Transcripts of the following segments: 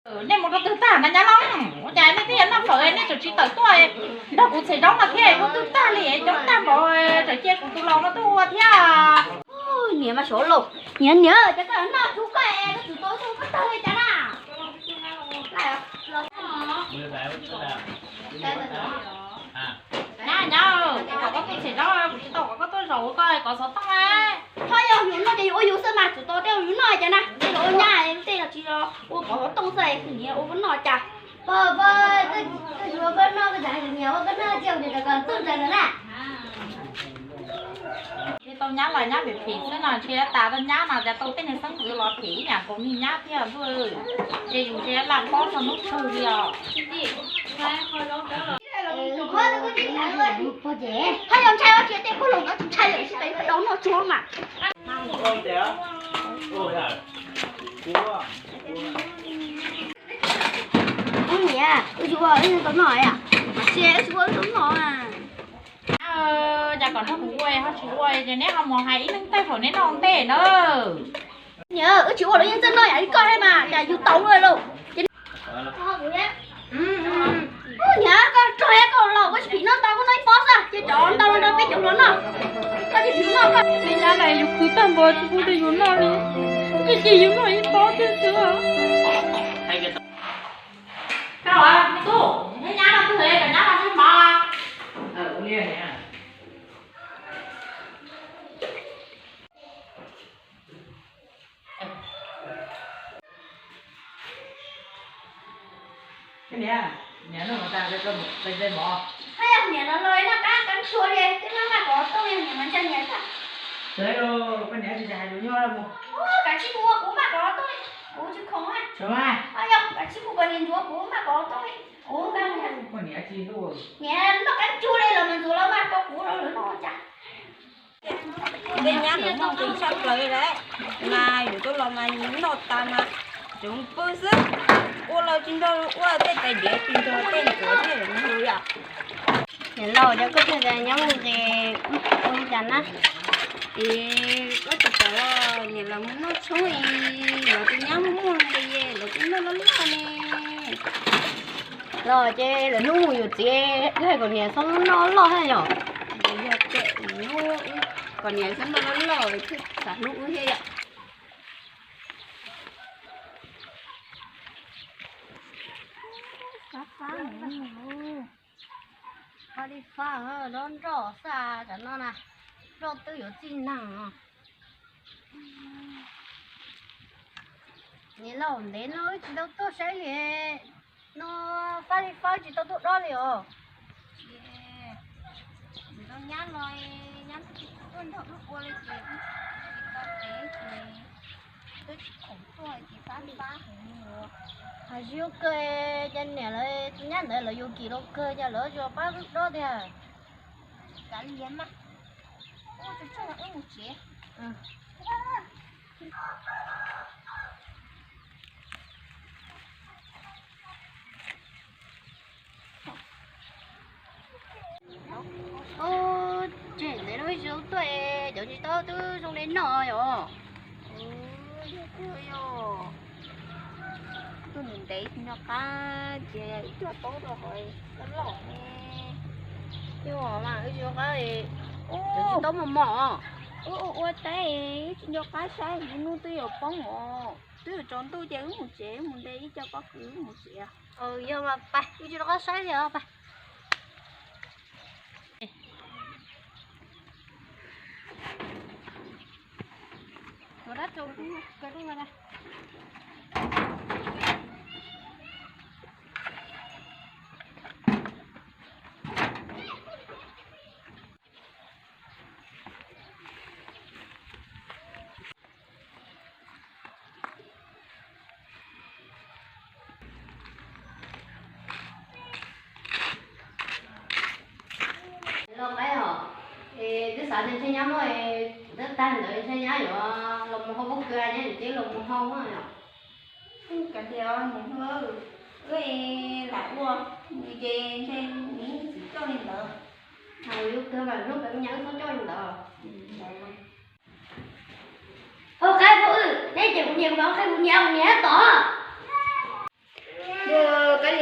Nej mus rau twg tag na nyab Looj? Ua cas nej twb yuav noj fawm nej tseem tsis tawm tuaj nrog kuv txhim zaub no thiab? Mus twg tag li coob tag npaum, tseem cia kuv tus laus no tuaj ua thiab. Niam mas suav laus, niam niam, cas koj noj tsuv koj es koj txwm tau tau koj tag li cas na? Nyab, nyab, kom koj tuaj txhim zaub, kuv tsis tau kom koj tuaj zaum ua koj kov xov tooj na. Ho yog yus noj ces yus ua yus xwb mas, txwm tau tej yus noj cas na, tej los ua nyab, tej los tsis ua kov xov tooj xwb, niam ua koj noj cas. Koj yuav koj noj, koj cas niam ua koj noj, cia niam kom txooj ntawd na. Tsis tau nyab los nyab phim phim xwb no, ntshe tas tau nyab no cas tau tej niag xeeb ntxwv los phim ib yam nkaus li nyab thiab ntuj. Ces yus ntshe laj pob txog hnub twg li os. Hab yog ntshai os, tsis tej koj los no tsis ntshai lawm, tsis tas yus pab dau noj tsuag mas. Ub niam, wb tsis ua wb tau noj, tsis wb tsis ua wb tau noj. Cas kom nrog kuv ua ho tsis ua, ces neb ho mus hais ib leeg tej thaum neb noj ntej na. Niam, wb tsis ua los yeej txawj noj yam li koj thiab mas, cas yus tau luaj lauj. Niam, koj rog thiab koj laus, koj tsis phim noj ntau, koj noj ib pob xwb, ces cov ntau no rau peb cov hluas noj. Koj tsis phim noj koj. Nyab lawv yus khwv tag npaum tsis pub rau yus noj li, tsis cia yus noj ib pob xwb xwb. Koj me tub, nyab no twg, kom nyab no ntsej mov. Niam, niam, noj mov tas, koj ntsej mov. Hab yog niam los los noj qab qab tsuag li, twb maj maj kov tooj li, niam mas ntshai niam tag. Koj niam tsis hais lus nyob mus. Kav tsij mus ua, kuv maj kov tooj li, kuv tsis khoom na. Yog kav tsij mus kom niam ntxuav kuv maj kov tooj li, kuv, niam noj qab tsuag li los mas ntxuav los mas kov kuv los lawv noj cas. Tej nyab lawv muaj nqis tshaj plaws li lawm, mas yuav tuaj los mas noj tas mas tseem pw xwb, ua los tsis nrog ua, tej tais diav tsis nrog tej ntxuav thiab yom. Niam laus, cov koj tias nyob mus nqis ua li cas na? Es koj tsis tawm los niam lawv mus noj tshoob es lawv tus nyab muaj muaj nqis lawv kuj noj loj loj ne. Los ces lawv hnub mus yuav txiv, wb hais kom niam xoob noj loj thiab yom. Yog tias hnub kom niam xoob noj loj loj thiaj xav hlub wb thiab yom. Fab li fab, nroj nroj xwb tam no na, nroj twb yuav txij neeg no. Niam laus, ntev no wb tsis tau tuaj saib li no, fab li fab tsis tau tuaj dob li os. Tsis tau nyab los, nyab twb tsis tuaj nrog wb ua li ces tsis tau pem ces twb tsis khoom tuaj ces fab li fab heev li. Hais tsis yuav kawg, cas niam lawv tus nyab ntawd lawv yuav kim los kawg cas lawv tsis los pab wb dob tiag. Kav liam mas, ua tsuag tsuag wb mus tsev. Ub, tseg ntev no wb tsis tau tuaj, cov ntsis taub twb zoo li no yom. Yog kawg yog, tuaj ntev ntev tsis nco qab ces ib co taub rau qhov loj loj ne. Yog mas wb tsis nco qab, cov ntsis taub mos mos. Wb ua ua teb wb tsis nco qab saib, hnub twb yuav poob os, twb yuav tsaus ntuj ces wb mus tsev, wb mus de ib co pob kws wb mus tsev. Yog mas pais, wb tsis nco qab saib li os, pais. Los qaib os, es twb xav tias ntshe nyab muaj, twb tag ntawd ntshe nyab yuav los mus hau pob kws, nyab yuav teb los mus hau yom. Kav liam niam hluas, wb lam ua nws ces ntshe nws yeej txwm coj li ntawd. Yus kawg mas hnub peb nyab wb txhob coj li ntawd. Hau qaib pab wb, neb ces kuv niam kuv mam qhia kuv niam, kuv niam tod.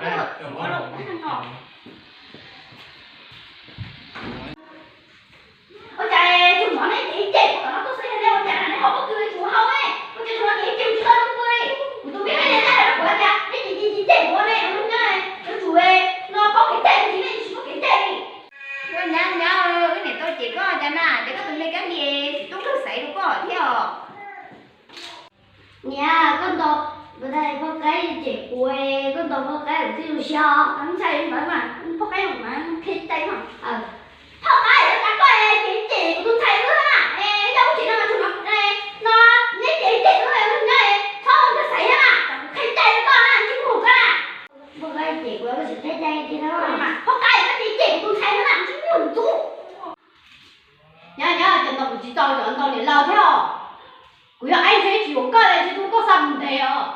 Ua cas tsuas hnov nej ces ib ceg kuv tom no tuaj xwb, yog nej ua cas nej ho pob kws tsuas hau ne? Ua cas tsuas hnov ces ib ceg tsis tau lub pw li. Kuv tus me kab niam ntxawm hais rau kuv tias nej ces ib ceg kuv ne, lub nyob yuav tsum no paub kev cai, nej tsis paub kev cai li. Nyab, nyab, wb niam tau cem koj cas na, ces koj tus me kab niam tub kawg xaiv rau koj thiab os. Niam, koj ntaus, poj qaib cem kuv, koj ntaus poj qaib kuv twb zoo siab os. Ntshai ntawd mas poj qaib mas qhia cai mas. Poj qaib, koj cem kuv tus ntxhais wb na, yog wb tsev no mas tsuas no, no neb cem cem wb, wb nyob txhob ua ntxhais xaiv thiab na, kuv qhia cai rau koj na, tsis mus koj na. Poj qaib cem kuv, koj tsis qhia cai tiag na. Poj qaib, koj cem cem kuv tus ntxhais no na, tsis mus ntxuv. Nyab, nyab, cov ntawd kuv tsis txaus cov ntawd niam laus thiab os. Kuv yog aib ntshe tsis yuav koj li, ntshe tus koj xa mus ntev os.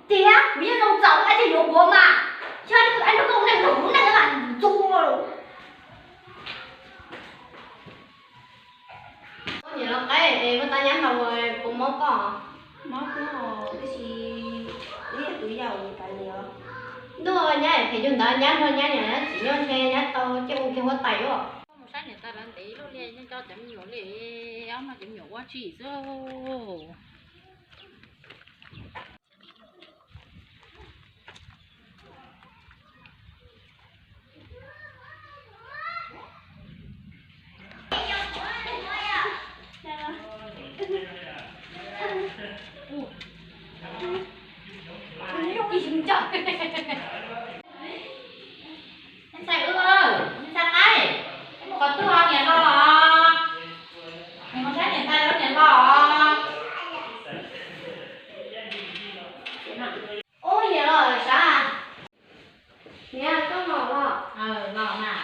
Tiag, kuv yeej zoo txaus aib thiaj yuav kuv mas. Xyov aib nrog koj ua neej nrog kuv neej mas ntxuag. Koj niam laus qaib, koj tab nyab ntau puas mob koj? Mob koj, tab sis ib yam tus yau kav liam. Ntuj, nyab phem cuag ntawd, nyab nrog nyab niam nyab txiv nyob ntshe nyab tau coj ua kiag huab tais os. Koj mus saib niam tais lawv ntev luaj li, yeej coj cov me nyuam li, ob no cov me nyuam ua tsis xwb. Ntxhais wb, ntxhais qaib, mus qhov twg niam los los? Mus saib niam tais lawv niam los. Ub, niam los sav. Niam, koj los los? Los mas.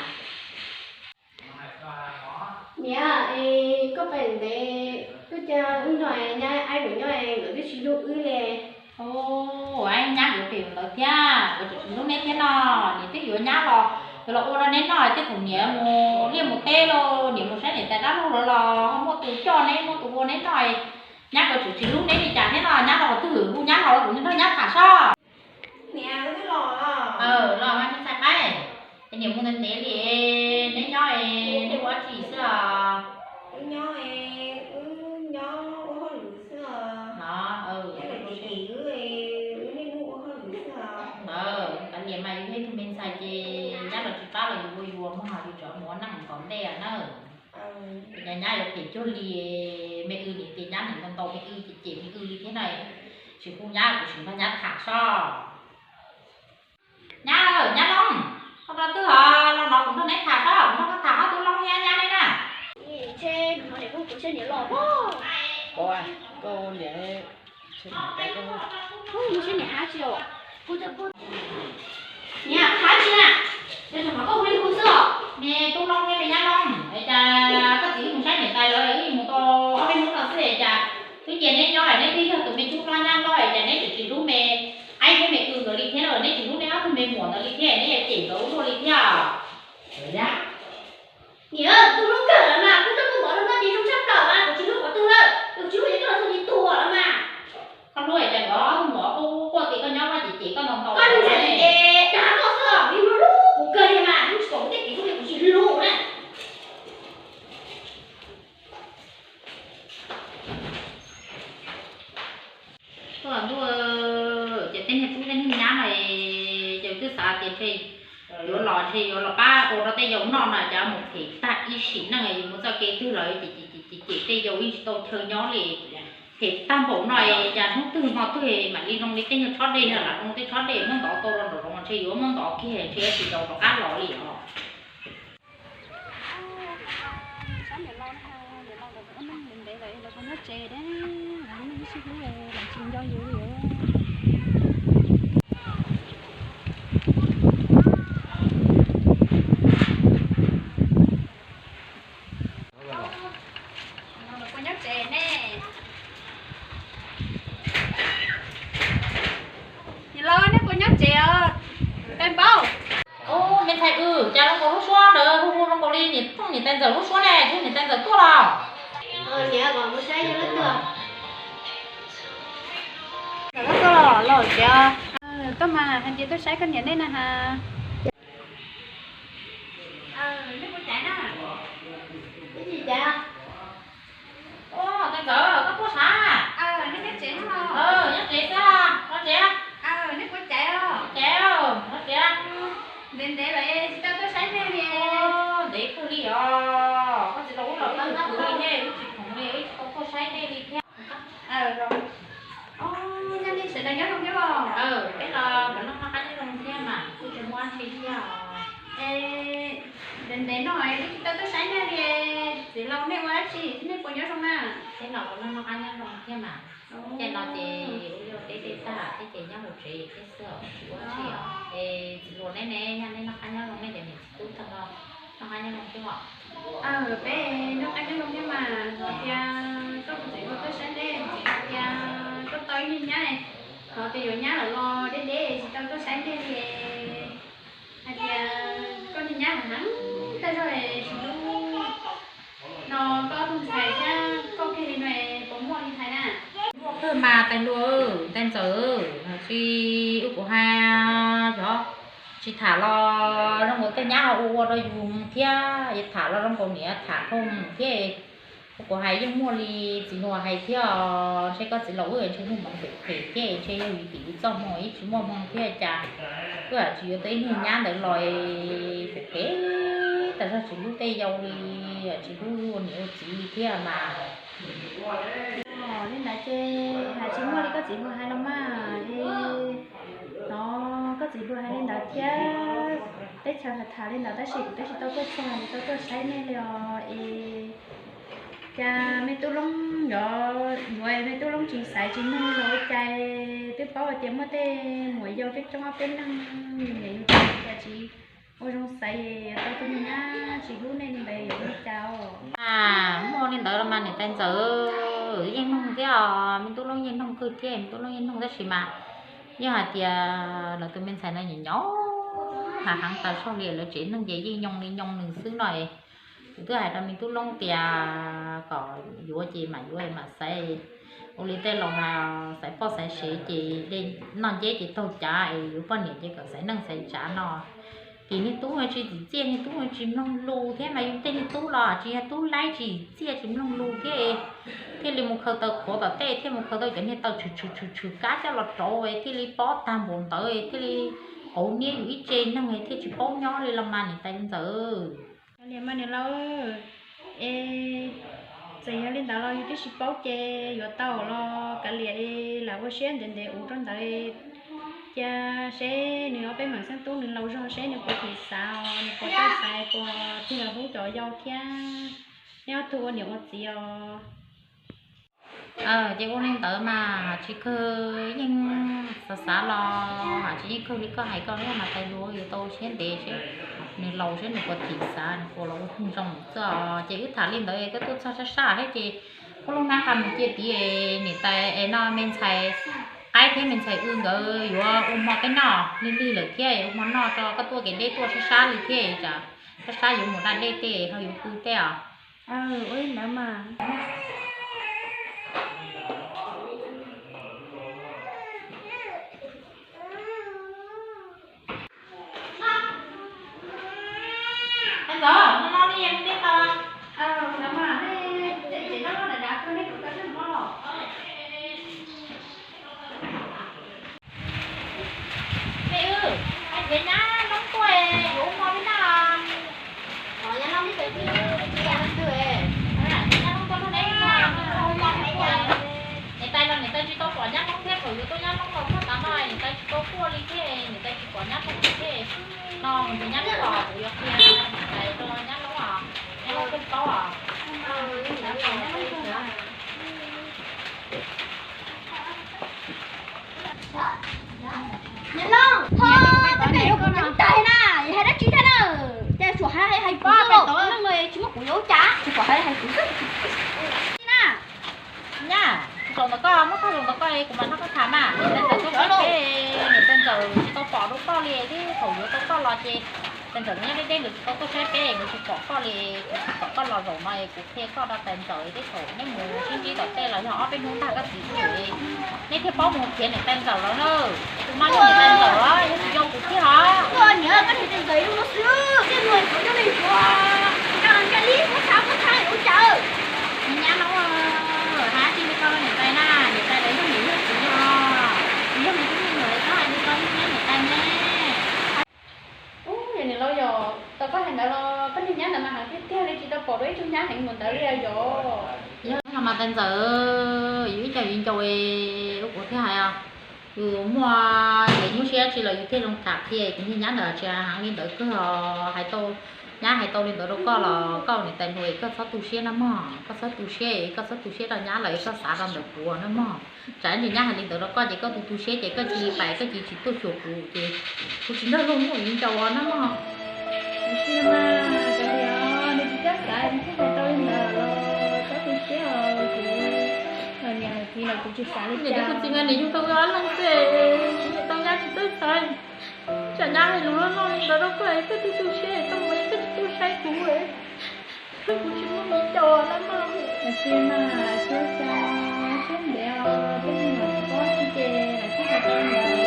Niam, koj pem ntev tuaj cas wb nrog nyab aib mus nyob nkawd twb tsis hlub wb li. Ua, nyab yuav phem ntawd thiab, nkawd tseem tsis hlub neb thiab no. Niam twb yuav nyab los, yuav los ua rau neb noj, tej thaum niam mus liaj mus teb los niam mus saib niam tais dab laug lawv los muaj tus coj neb, muaj tus ua neb noj. Nyab nkawd tseem tsis hlub neb li cas thiab no, nyab los qhov twg, hu nyab los los kuv nrog nyab tham soj. Niam, wb twb los. Los mas me ntxhais qaib, niam mus ntev ntev li, neb nyob es neb ua dab tsi xwb os? Wb nyob es wb nyob ua hauj lwm xwb os. Nyob lawm ces wb, wb niaj hnub ua hauj lwm xwb os. Kav liam mas, yus yog ib tug me ntxhais ces nyab los tsis pab los yus ua yus muag, yus tseem mus ua neej kom ntej na. Nyab, nyab yuav phem cuag li me w, niam tias nyab niam ntau ntau me w ces cem me w li thiab na. Tsis hu nyab, kuv sim nrog nyab tham soj. Nyab, nyab Loob, koj rau twg os? Los no kuv nrog neb tham soj, kuv nrog koj tham ob tug Loob thiab nyab neb na. Ntshe kuv niam los. Niam, hab tsi na, yog tseem hnov koj hu li hu xwb os. Me tub Loob thiab me nyab Loob, es cas koj txiv wb mus saib niam tais lawv, wb mus tau ob peb hnub no xwb es cas twb cia neb nyob es neb twb yog tus me tub hlob nyab hlob es cas neb tseem tsis hlub me aib thiab me w nkawd li thiab na, neb tsis hlub neb ob tug me muam ntawd li thiab, neb yuav cem nkawd ua luaj li thiab. Niam, tus hlub kawg lawm mas, kuv tuaj mus mov rau koj ces zoo tshaj plaws mas, kuv tsis hlub qhov twg lawm, kuv tsis hlub ces koj los txog ces tuag lawm mas. Koj hlub es cas nkawd ob tug muam quaj quaj quaj ces koj nyob vaj ces cem koj ntau ntau. Koj hlub ntxhais ces dag koj xwb os, kuv hlub hlub kuv kawg li mas, hlub tsis pom kuv tej kev hlub li, kuv tsis hlub na. Tuaj ntuj, ces tej niag tub tej niag nyab no ces twb xav tias ntshe yuav los, ntshe yuav los pab ua rau tej yau noj no, cas mus phem tag ib sim neej, yus mus txoj kev twg los ces cem tej yau, yeej tsis tau chaw nyob li. Phem tag npaum no, cas hnub twg hmo twg mam li zoo li tej nyuag tshob dej, lam zoo tej tshob dej muab ntov tau rau nraum zoov, ntshe yuav muab ntov kiag, ntshe yuav tsis tau rov qab los li os. Sab niam laus, niam laus lawv ua neej ntev ntev lawm, lawv puas nyob tsev thiab, lawv ua neej ib sij hlub lawv tsis nco yus li. Lawv puas nyob tsev ne? Thooj niam tais ntxawm lub suab ne, niam tais ntxawm tuaj los. Ntxawm tuaj los, los tias, tuaj mas hais tias tuaj saib koj niam nej na has. Nej puas caiv na? Tais ntxawm, koj tuaj sav? Nyob tsev xwb, los tsev. Nej puas caiv os? Caiv, los tsev. Ntev ntev lawm tsis tau tuaj saib nej li. Ntev kawg li os, koj txiv laus wb los wb tsis khoom li, wb tsis khoom li, wb tsis tau tuaj saib nej li thiab. Nyob nej sawv daws nyob zoo thiab os? Peb los puas noj noj qab nyob zoo thiab mas, kuj tsis muaj dab tsi thiab os. Es ntev ntev no wb tsis tau tuaj saib nej li, txiv laus nej ua dab tsi, nej puas nyob zoo na? Peb los puas noj noj qab nyob zoo thiab mas. Caij no ces ua liaj ua teb tej tag thiab ces nyob hauv tsev thiab xwb os, tsis ua dab tsi os. Es txiv laus neb ne, yog nej noj qab nyob zoo, nej cov niam txiv tub tag nrho noj qab nyob zoo thiab os? Peb noj qab nyob zoo thiab mas, hnov tias koj tus txiv laus tuaj saib neb, txiv laus tias koj tau ib niag nyab, hnov tias yuav nyab lawm los deb deb tsis tau tuaj saib nej li. Hais tias koj niag nyab heev heev, tej zaum tsis hlub no koj tus ntxhais thiab koj kiag li no puas muaj li hais na? Muaj kawg mas tais hluas, tais ntxawm, hais tsis ua kuv hais, yog tsis tham los zoo nkaus tej nyab ho ua ua rau yus thiab, yog tham los zoo nkaus niam tham dhau thiab. Ua kuv hais yeej muaj li txiv hluas hais thiab os, ntshe koj txiv laus wb ntshe muaj hmoov phem phem thiab, ntshe yog yus tim yus txoj hmoo ib tsis muaj hmoo thiab cas. Wb hais tsis yuav tau ib niag nyab ntawd los phem phem tas zog, tsis hlub tej yau li, tsis hlub ua niam ua txiv li thiab mas. Li ntawd ces hais tsis muaj li koj txiv hluas hais los mas. Hnov koj txiv hluas hais li ntawd thiab, teb chaws tham tham li ntawd tab sis kuv twb tsis tau tuaj txog, tsis tau tuaj saib nej li os. Es cas me tub Loob, yuav me tub Loob tsis xaiv tsis mloog los ua cas, twb paub hais tias muaj tej muam yau coob coob ob peb leeg, yus niam yus txiv cas tsis ua zoo xaiv, tau tus niag nyab tsis hlub nej li ntawd yuav ua cas os? Muaj li ntawd los mas niam tais ntxawm, yeej mloog thiab os, me tub Loob yeej mloog kawg thiab, me tub Loob yeej mloog tab sis mas yog hais tias lawv tus me ntxhais no nyob nyob heev heev tas zog li, lawv tsev neeg ces yeej nyoo li nyoo nws xwb no. Kuv twb hais rau me tub Loob tias kom yuav ces mam yuav mam xaiv, ua li tej laus hais xaiv poj xaiv sev ces noj nceb ces taug cav es yuav poj niam ces kom xaiv neej xaiv tsav no. Tim niag tub tsis txim txiaj, niag tub tsis mloog lus thiab mas yus tej niag tub los tsis yog tub laib tsis txiaj tsis mloog lus thiab, thiaj li mus khaws taws qhuav tom tej thiaj mus khaws tau cov niag taws tshwm tshwm tshwm tshwm kab coj los rauv thiaj li pob tag npaum ntawd thiaj li qauv niab yus ib tse neeg thiaj tsis paub nyob li los mas niam tais ntxawm. Niam mas niam laus, es txawm yog li ntawd los yus twb tsis paub ces yuav tau los kav liam es lam ua siab ntev ntev ua rau ntawd, cia seb nws ob peb meem xeeb tub nws laus zog seb nws puas thim xav os, nws puas txawj xaiv puas tig los hlub cov yau thiab neb ob tug ua niam ua txiv os. Ces ua li ntawd mas tsis kawg yeej xav xav los tsis yeej kawg li koj hais koj niam mas tais hluas yuav tau siab ntev seb nws laus seb nws puas thim xav nws puas los ua tug zoo xwb os. Ces wb tham li ntawd koj tuaj txog sab sab thiab ces kuj lub hnab qa mus cia tid, niam tais es no me ntxhais qaib thiab me ntxhais w nkawd yuav ua hmo peb noj, lig lig lawm thiab ua hmo noj tso, koj tuaj kev deb tuaj sab sab li thiab, tsam sab sab yuav mus da dej tej ho yuav pw tej os. Ua li ntawd mas. Tais ntxawm, no no nej yeej deb tau. Me w, hais tias nyab Loob tuaj yuav ua hmo peb noj. Nyab Loob tuaj noj, niam tais los niam tais tsis tau pom nyab Loob thiab, thaum yuav tuaj nyab Loob los tuaj tav no niam tais tsis tau tuaj li thiab, niam tais tsis pom nyab Loob li thiab. No niam tais nyab Loob los kuv yuav qhia niam tais rau nyab Loob os, nyab Loob thiaj paub os. Nyab Loob, ho, tab kaum yuav kuv ceeb tais na, yog hais dab tsi thiab na? Cas tsuas hais hais kuv xwb, tsis muab kuv yuav ua cas, tsuas hais hais kuv xwb na. Nyab, zaum ntawd koj muab tag zaum ntawd koj kuv mam nrog koj tham mas. Niam tais ntxawm tuaj saib peb, niam tais ntxawm tsis tau pom rau koj li, twb thaum yuav tau koj los ces tais ntxawm nyob deb deb nkawd tsis tau tuaj saib peb, nkawd tsis pom koj Kom koj los zaum no es kuv qhia koj rau tais ntxawm, tej thaum neb mus sib ntsib tom tej los yog ob peb hnub tag koj txiv tuaj, neb thiaj paub mus qhia niam tais ntxawm los na. Tus no yog niam tais ntxawm los yog tsis yog kuv thiab os. Niam, koj niam tais ntxawm zoo no xwb, tej mus kuv coj li yuav, nco nco li muab txhab muab txhab ua cas. Niag nyab no, hais tsis li ko niam tais na, niam tais lawv yog niam yog txiv os, tsis yog nws tus me nyuam, koj hais li ko niag nyab niam tais ne. Ub, yog niam laus yog tau koj hais ntawd los koj niag nyab ntawd mas heev tiag tiag li, tsis tau pom dua ib tug nyab heev npaum ntawd li os yog. Yog no mas tais ntxawm, yus ib co viv ncaus es ua kuv thiaj hais os, yus muaj kev nyuaj siab tsi los yus thiaj zoo tham qhia, kuv niag nyab ntawd tsis heev li ntawd kawg os. Hais tau, nyab hais tau li ntawd rau koj los koj niam tais hluas es koj txhob tu siab na mog, koj txhob tu siab, koj txhob tu siab rau nyab lawm, koj xav rau ntawm kuv na mog. Tsam ntsis nyab hais li ntawd rau koj ces koj tu tu siab ces koj cia li pais, koj cia li tsis tuaj xyuas kuv ces kuv tsis nrog luag muaj viv ncaus na mog. Tsis mas, nws tsis txawj xav, nws thiaj hais tau li ntawd los txhob tu siab os. Kuv niam txiv los kuv tsis xav li cas. Kuv txiv nkawd niam yug tau wb ob leeg xwb, tsis tau nyab tsis txawj xav. Tsam nyab hais lus loj loj li ntawd rau koj es koj tu tu siab es koj mus es koj tsis tuaj saib kuv, kuv tsis muaj viv ncaus na mog. Tab sis mas txhob xav, siab ntev os, tej me nyuam tsis paub tsi ces lawv thiaj hais tau ntawd,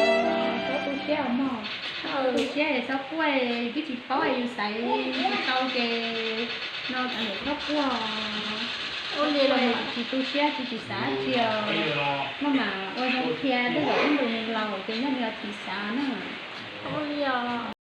txhob tu siab os mog. Tu siab es txhob quaj, yus twb tsis paub es yus xaiv tsis tau ces no txhob quaj. Ua li los tsis tu siab tsis tsis xav tsi os. Maj mam ua zoo qhia tej zaum ib ntus nws laus ces nyob nws tsis xav na. Ua li os.